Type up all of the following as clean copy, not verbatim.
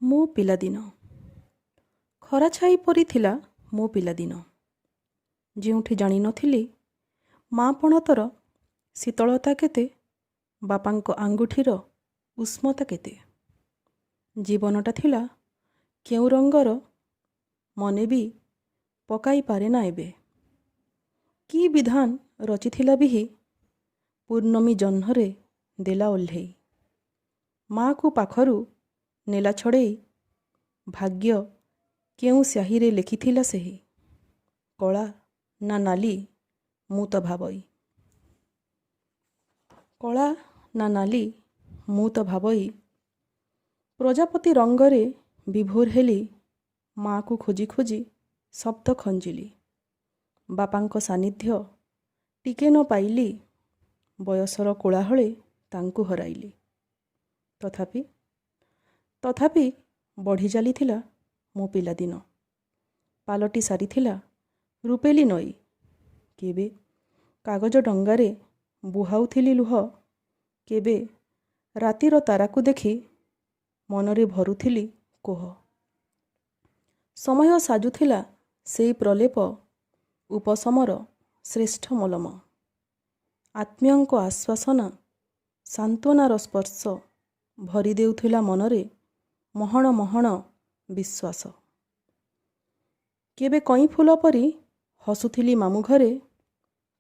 ମୋ ପିଲାଦିନ। ଖରା ଛାଇ ପରି ଥିଲା ମୋ ପିଲାଦିନ, ଯେଉଁଠି ଜାଣିନଥିଲି ମା' ପଣତର ଶୀତଳତା କେତେ, ବାପାଙ୍କ ଆଙ୍ଗୁଠିର ଉଷ୍ମତା କେତେ। ଜୀବନଟା ଥିଲା କେଉଁ ରଙ୍ଗର, ମନେ ବି ପକାଇ ପାରେନା ଏବେ। କି ବିଧାନ ରଚିଥିଲା ବିହି, ପୂର୍ଣ୍ଣମୀ ଜହ୍ନରେ ଦେଲା ଓହ୍ଲେଇ। ମା'କୁ ପାଖରୁ ନେଲା ଛଡ଼େଇ, ଭାଗ୍ୟ କେଉଁ ସ୍ୟାହିରେ ଲେଖିଥିଲା ସେହି, କଳା ନା ନାଲି ମୁଁ ତ ଭାବଇ। କଳା ନା ନାଲି ମୁଁ ତ ଭାବଇ। ପ୍ରଜାପତି ରଙ୍ଗରେ ବିଭୋର ହେଲି, ମା'କୁ ଖୋଜି ଖୋଜି ଶବ୍ଦ ଖଞ୍ଜିଲି। ବାପାଙ୍କ ସାନ୍ନିଧ୍ୟ ଟିକେ ନ ପାଇଲି, ବୟସର କୋଳାହଳେ ତାଙ୍କୁ ହରାଇଲି। ତଥାପି ତଥାପି ବଢ଼ି ଚାଲିଥିଲା ମୋ ପିଲାଦିନ, ପାଲଟି ସାରିଥିଲା ରୂପେଲି ନଈ। କେବେ କାଗଜ ଡଙ୍ଗାରେ ବୁହାଉଥିଲି ଲୁହ, କେବେ ରାତିର ତାରାକୁ ଦେଖି ମନରେ ଭରୁଥିଲି କୋହ। ସମୟ ସାଜୁଥିଲା ସେଇ ପ୍ରଲେପ, ଉପଶମର ଶ୍ରେଷ୍ଠ ମଲମ। ଆତ୍ମୀୟଙ୍କ ଆଶ୍ୱାସନା, ସାନ୍ତ୍ୱନାର ସ୍ପର୍ଶ ଭରି ଦେଉଥିଲା ମନରେ ମହଣ ମହଣ ବିଶ୍ୱାସ। କେବେ କଇଁ ଫୁଲ ପରି ହସୁଥିଲି ମାମୁଁ ଘରେ,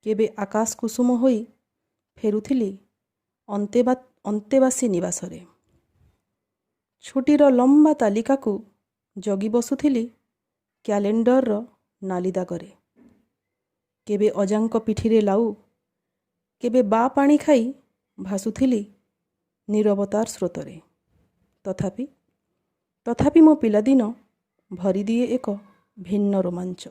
କେବେ ଆକାଶ କୁସୁମ ହୋଇ ଫେରୁଥିଲି ଅନ୍ତେବାସୀ ନିବାସରେ। ଛୁଟିର ଲମ୍ବା ତାଲିକାକୁ ଜଗି ବସୁଥିଲି କ୍ୟାଲେଣ୍ଡରର ନାଲି ଦାଗରେ। କେବେ ଅଜାଙ୍କ ପିଠିରେ ଲାଉ, କେବେ ବା ପାଣି ଖାଇ ଭାସୁଥିଲି ନୀରବତାର ସ୍ରୋତରେ। ତଥାପି ତଥାପି ମୋ ପିଲାଦିନ ଭରିଦିଏ ଏକ ଭିନ୍ନ ରୋମାଞ୍ଚ।